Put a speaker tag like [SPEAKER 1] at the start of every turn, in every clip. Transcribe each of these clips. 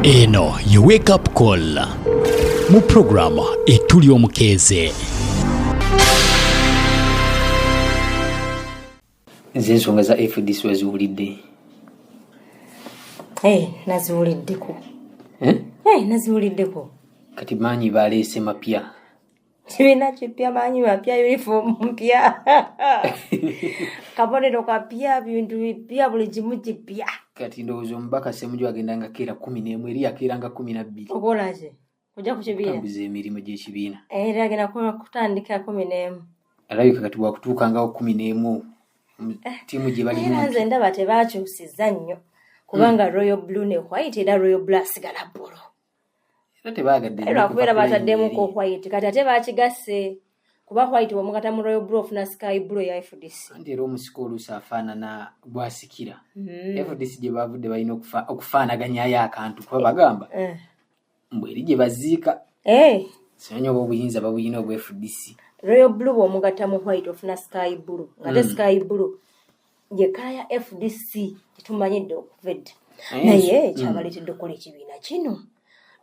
[SPEAKER 1] Eno ye Wake Up Call mu puroguramu Etuli Omukeeze.
[SPEAKER 2] Nze ensonga za FDC waziwulidde?
[SPEAKER 3] Eh, naziwuliddeko.
[SPEAKER 2] Eh?
[SPEAKER 3] Eh, naziwuliddeko.
[SPEAKER 2] Kati maanyi baleese mapya.
[SPEAKER 3] Kibiina kipya, maanyi mapya, uniform mpya, kabonero kapya, bintu bipya, buli kimu kipya.
[SPEAKER 2] Kati ndowooza omubaka Ssemujju agenda nga keera 11, eri yakeeranga 12.
[SPEAKER 3] Okola ki? Kujja ku kibiina?
[SPEAKER 2] Tambuza emirimu gy'ekibiina.
[SPEAKER 3] Era agenda kutandika 11.
[SPEAKER 2] Alabika kati bwakutuukangawo 11 ttiimu gye balimu.
[SPEAKER 3] Era nze ndaba tebakyusizza nnyo, kubanga Royal Blue ne white, era Royal Blue asigala bbulu.
[SPEAKER 2] Era tebaagadde nnyo
[SPEAKER 3] Lwakubeera
[SPEAKER 2] kuva ku
[SPEAKER 3] bataddemuko
[SPEAKER 2] layini eri.
[SPEAKER 3] white, kati ate bakigasse kuba white bw'omugatta mu Royal Blue ofuna sky blue eya FDC.
[SPEAKER 2] Anti era omusika oluusi afaanana gwasikira. FDC gye bavudde balina okufaanaganyayo akantu, kuba bagamba mbu eri gye baziika. Simanyi oba obuyinza babuyina obwa FDC.
[SPEAKER 3] Royal Blue bw'omugatta mu white ofuna sky blue, ng'ate sky blue ye kkala ya FDC gyetumanyidde okuva edda. Naye kyabaleetedde okukola ekibiina kino,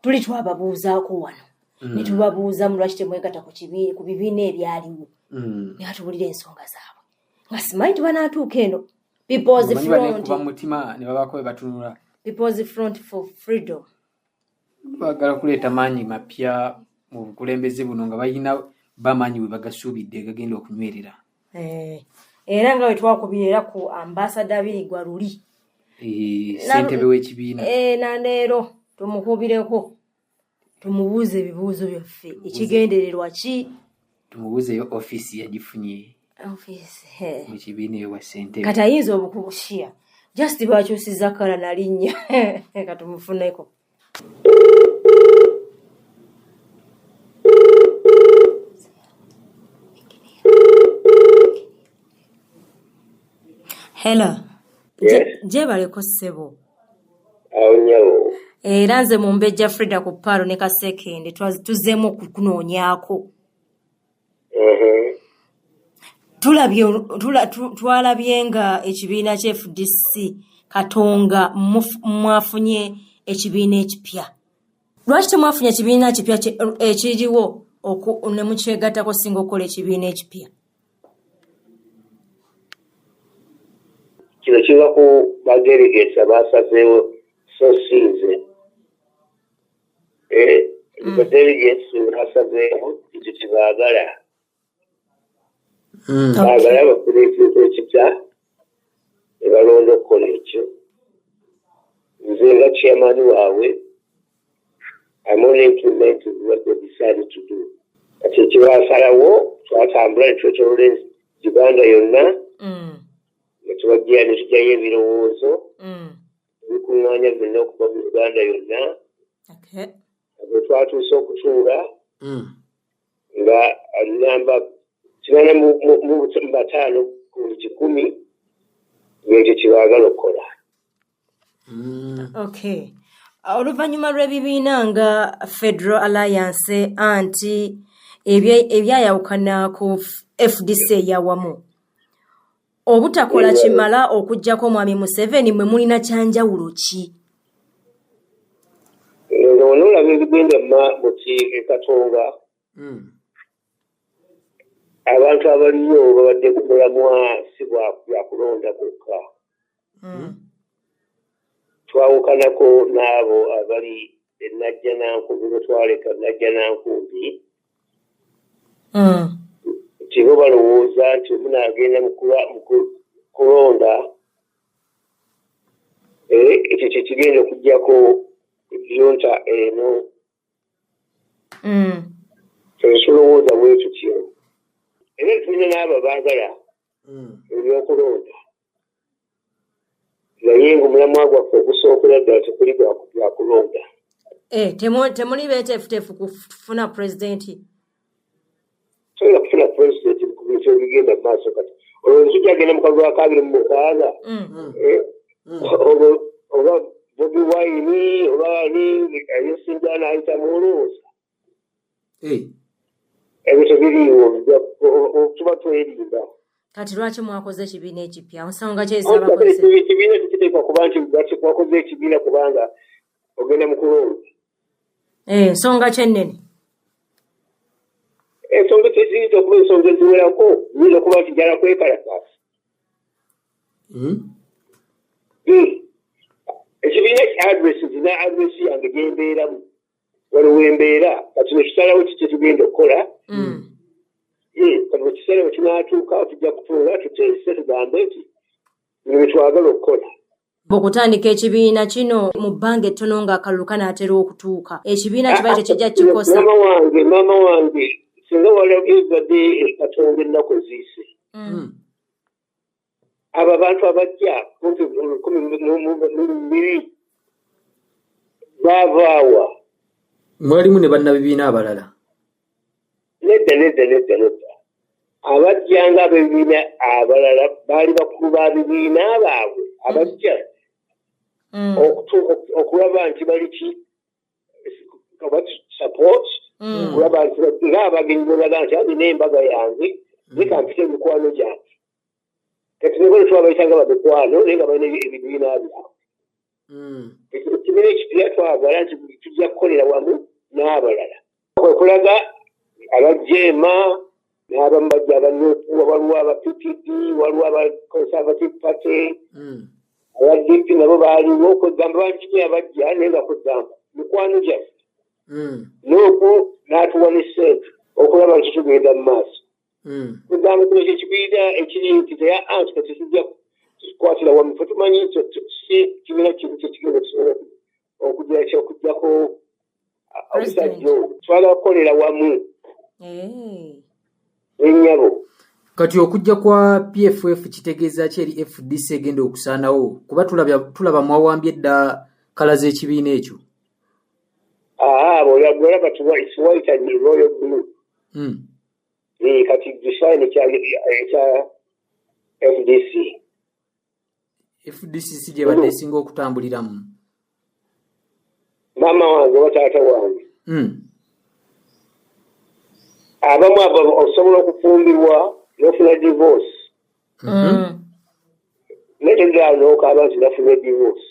[SPEAKER 3] tuli twababuuzaako wano, ne tubabuuza mu lwaki temwegatta ku bibiina ebyaliwo, ne batubuulira ensonga zaabwe, nga simanyi tibanaatuuka eno People's
[SPEAKER 2] Omanyi
[SPEAKER 3] Front.
[SPEAKER 2] banekuba mu mutima ne babaako bwe batunula.
[SPEAKER 3] People's Front for Freedom.
[SPEAKER 2] Baagala kuleeta maanyi mapya mu bukulembeze buno, nga balina bamaanyi we bagasuubidde gagenda okunywerera.
[SPEAKER 3] Era nga bwe twakubira era ku ambasada Birigwa luli.
[SPEAKER 2] Ssentebe w'ekibiina.
[SPEAKER 3] Na leero tumukubireko, tumubuuze ebibuuzo byaffe, ekigendererwa ki?
[SPEAKER 2] Tumubuuzeyo ofiisi yagifunye
[SPEAKER 3] Ofiisi, he.
[SPEAKER 2] mu kibiina ewa ssentebe.
[SPEAKER 3] Kati ayinza obukubushia. Just bakyusizza kkala na linnya. Katumufuneko. Hello.
[SPEAKER 4] Yes.
[SPEAKER 3] Gyebaleko ssebo.
[SPEAKER 4] Awo nnyabo.
[SPEAKER 3] Era nze Mumbejja Frida ku Paalo ne Kasekende tuzzeemu okukunoonyaako. Twalabye nga ekibiina kya FDC Katonga mwafunye ekibiina ekipya. Lwaki temwafunye ekibiina kipya ekiriwo ne mukyegattako singa okukola ekibiina ekipya?
[SPEAKER 4] Kino kiva ku badelegates abasazeewo, so si nze. Badelegates basazeewo nti tebaagala. Baagala bafune ekintu ekipya ne balonda okukola ekyo. Nze nga chairman waabwe, I'm only implementing what they decided to do. Kati ekibasalawo, twatambula ne twetooloola Uganda yonna, ne tubajja ne tujjayo ebirowoozo, ebikuŋŋaanya byonna okuva mu Uganda yonna. Bwe twatuuse okutuula, nga namba 85 ku buli 100 ng'ekyo kye baagala okukola.
[SPEAKER 3] Oluvannyuma lw'ebibiina nga Federal Alliance anti ebyayawukana ku FDC eyawamu, obutakola kimala okuggyako Mwami Museveni, mwe mulina kyanjawulo ki?
[SPEAKER 4] Nze onoolaba ebigenda mu Katonga, abantu abaliyo babadde ku mulamwa si bwa kulonda kwokka. Twawukanako n'abo abali e Najjanankumbi, bwe twaleka Najjanankumbi. Nti bo balowooza nti munaagenda mu kulonda, ekyo kye kigenda okuggyako junta eno. Tulowooza bwe tutyo. Era tulina n'abo abaagala ebyokulonda. Naye ng'omulamwa gwaffe ogusookera ddala tekuli gwa kulonda.
[SPEAKER 3] Temuli beeteefuteefu kufuna pulezidenti?
[SPEAKER 4] Toyinza kufuna pulezidenti ku bintu ebigenda mu maaso kati. Olowooza tujja kugenda mu kalulu aka 2026? Oba Bobi Wine, oba ani ayeesimbyewo n'ayitamu olowooza? Ebyo tebiriiwo, tuba twerimba.
[SPEAKER 3] Kati lwaki mwakoze ekibiina ekipya? Nsonga ki ezaabakozesa?
[SPEAKER 4] Ekibiina tekiteekwa kuba nti lwaki mwakoze ekibiina, kubanga Ogenda mu kulonda.
[SPEAKER 3] Ensonga kyennene.
[SPEAKER 4] Ensonga teziyinza okuba ensonga eziwerako, ziyinza okuba nti njala kwekalakaasa. Ekibiina address zina address yange gyembeeramu. Waliwo embeera kati ne tusalawo kiki tugenda okukola. Kati ekiseera bwe kinaatuuka tujja kutuula tuteese tugambe nti bino bye twagala okukola.
[SPEAKER 3] Okutandika ekibiina kino mu bbanga ettono ng'akalulu kanaatera okutuuka, ekibiina kiba tekijja kikosa.
[SPEAKER 4] Maama wange singa walabye Katonda ennaku eziyise. Abo abantu abajja kumpi 12 baavaawa.
[SPEAKER 2] Mwalimu ne bannabibiina abalala?
[SPEAKER 4] Nedda. Abajjanga ab'ebibiina abalala baali bakulu ba bibiina baabwe abajja okulaba nti bali ki support, okulaba nti ng'abagenyi bolaga nti alina embaga yange leka mpite emikwano gyange. Kati ne bano twabayitanga bamikwano naye nga balina ebibiina byabwe. Ekibiina ekipya twagala nti tujja kukolera wamu n'abalala. Kwe kulaga abajeema n'abamu bajja aba NUP, waliwo aba PPP, waliwo aba Conservative Party, aba DP nabo baaliwo. Kwegamba bangi nnyo abajja naye nga kwegamba mikwano gyaffe. NUP n'atuwa ne ssente okulaba nti tugenda mu maaso. Kwegamba kino kyekibiina ekiri nti teya anti kati tujja tukwatira wamu. Ffe tumanyi nti si kibiina kimu kyekigenda okusobola okugira kyokuggyako omusajja oyo. Twagala kukolera wamu. Ennyabo.
[SPEAKER 2] Kati okujja kwa PFF kitegeeza ki eri FDC egenda okusaanawo? Kuba tulaba mwawambye dda kala z'ekibiina ekyo.
[SPEAKER 4] Bw'olaba it's white and royal blue. Kati design ekya FDC.
[SPEAKER 2] FDC si gye badde esinga okutambuliramu.
[SPEAKER 4] Maama wange oba taata wange. Abamu osobola okufumbirwa n'ofuna divorce. Naye toddaala n'okaaba nti nafuna divorce.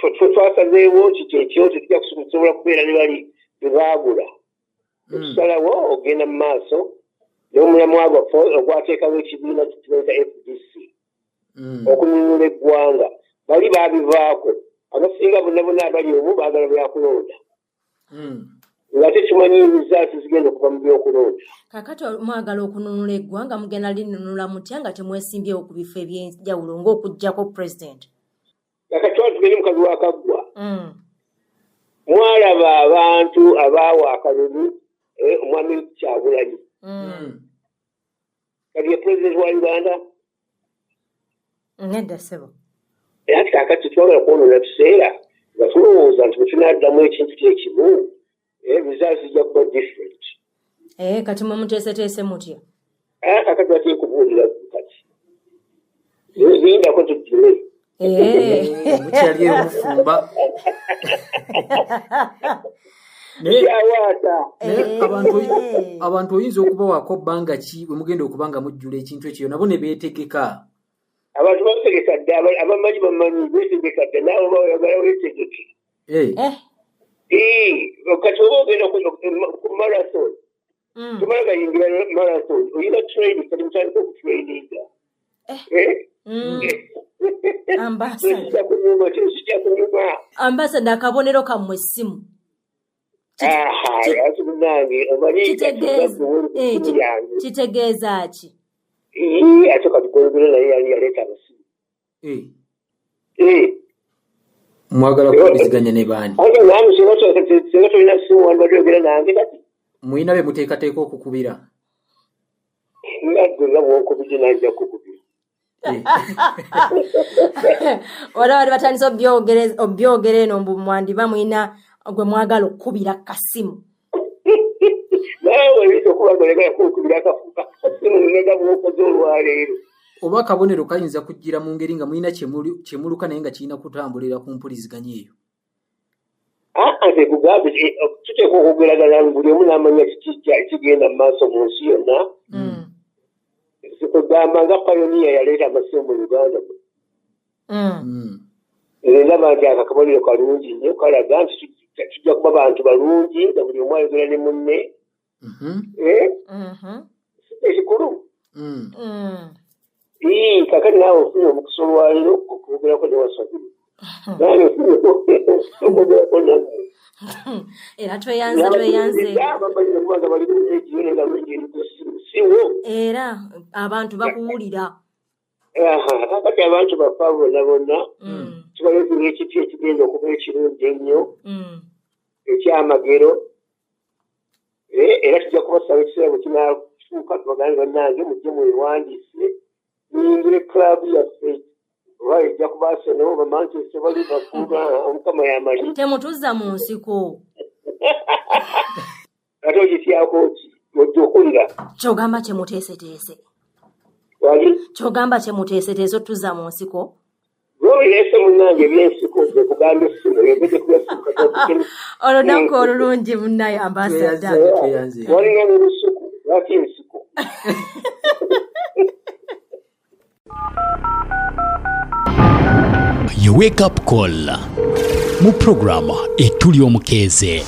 [SPEAKER 4] Ffe twasazeewo nti kyekyo tetujja kusobola kubeera ne bali be baagula. Otusalawo ogenda mu maaso n'omulamwa gwaffe ogwateekawo ekibiina kibayita FDC okununula eggwanga. Bali baabivaako. Abasinga bonna bonna abali omu baagala byakulonda. Nga tekimanyi results zigenda okuva mu byokulonda.
[SPEAKER 3] Kaakati mwagala okununula eggwanga, mugenda linunula mutya nga temwesimbyewo ku bifo eby'enjawulo ng'okuggyako pulezidenti?
[SPEAKER 4] Kaakati twali tugende mu kalulu akaggwa. Mwalaba abantu abaawa akalulu omwami Kyagulanyi. Kati ye pulezidenti wa Uganda?
[SPEAKER 3] Nedda ssebo.
[SPEAKER 4] Era kaakati twagala kwonoona kiseera nga tulowooza nti bwe tunaddamu ekintu kyekimu results zijja kuba different.
[SPEAKER 3] Kati mwe muteeseteese mutya?
[SPEAKER 4] Kaakati batera kubuulira kati. Lindako tujjule.
[SPEAKER 2] Mukyali omufumba. Abantu oyinza okubawaako bbanga ki bwe mugenda okuba nga mujjula ekintu ekyo nabo ne beetegeka?
[SPEAKER 4] Abantu bategeka dda, abamanyi bamanyi beetegeka dda, naawe oba oyagala weetegeke. Kati oba ogenda ku marathon, tomala gayingira marathon, oyina training, kati mutandika okutraininga.
[SPEAKER 3] Ambassador, akabonero kammwe essimu. Kitegeeza ki?
[SPEAKER 4] Ate kati gw'oyogera naye yali yaleeta amasimu.
[SPEAKER 2] Mwagala kuwuliziganya ne baani?
[SPEAKER 4] Singa tolina ssimu wandibadde oyogera nange kati.
[SPEAKER 2] Muyina be muteekateeka okukubira?
[SPEAKER 4] Nga ggwe nga bw'onkubidde nange nja kukukubira.
[SPEAKER 3] Wala bali batandise obyogera eno mbu mwandiba muyina gwe mwagala okukubira kasimu.
[SPEAKER 4] Naawe oyinza okuba nga oyagala kukubira akasimu nga bw'okoze olwaleero.
[SPEAKER 2] Oba akabonero kayinza kujjira mu ngeri nga mulina kyemuluka naye nga kirina kutambulira ku mpuliziganya eyo.
[SPEAKER 4] Nze kugambe tuteekwa okwogeragana buli omu n'amanya kiki ekigenda mu maaso mu nsi yonna. Kugamba nga Pioneer yaleeta amasimu mu Uganda. Nze ndaba nti ako akabonero kalungi nnyo, kalaga nti tujja kuba bantu balungi nga buli omu ayogera ne munne. Si ekikulu. Kakati naawe ofunye omukisa olwaleero okwogerako ne Wasabiri, nange ofunye okwogerako nammwe.
[SPEAKER 3] Era tweyanze, tweyanze.
[SPEAKER 4] Abamalira kubanga bali ku rediyo naye nga rediyo eri ku ssimu siwo.
[SPEAKER 3] Era abantu bakuwulira.
[SPEAKER 4] Kakati abantu baffe abo bonna bonna tubaleetera ekiti ekigenda okuba ekirungi ennyo, ekyamagero. Era tujja kubasaba ekiseera bwe kinatuuka tubagambe, bannange, mujje mwewandiise muyingire club yaffe, oba ejja kuba Arsenal oba Manchester oba Liverpool, Omukama yamanyi.
[SPEAKER 3] Temutuzza mu nsiko.
[SPEAKER 4] Ate ogityako ki? Ojja okulira.
[SPEAKER 3] Kyogamba kyemuteeseteese?
[SPEAKER 4] Wali?
[SPEAKER 3] Kyogamba kyemuteeseteese otuzza mu nsiko?
[SPEAKER 4] Lwobireese munnange ebyensiko, nze kugamba essimu yogedde ku byessimu.
[SPEAKER 3] Olunaku olulungi munnaye ambasada.
[SPEAKER 2] Tweyanze, tweyanze.
[SPEAKER 4] Walinga n'olusuku, lwaki ensiko?
[SPEAKER 1] Ye Wake Up Call mu puroguramu Etuli Omukeeze.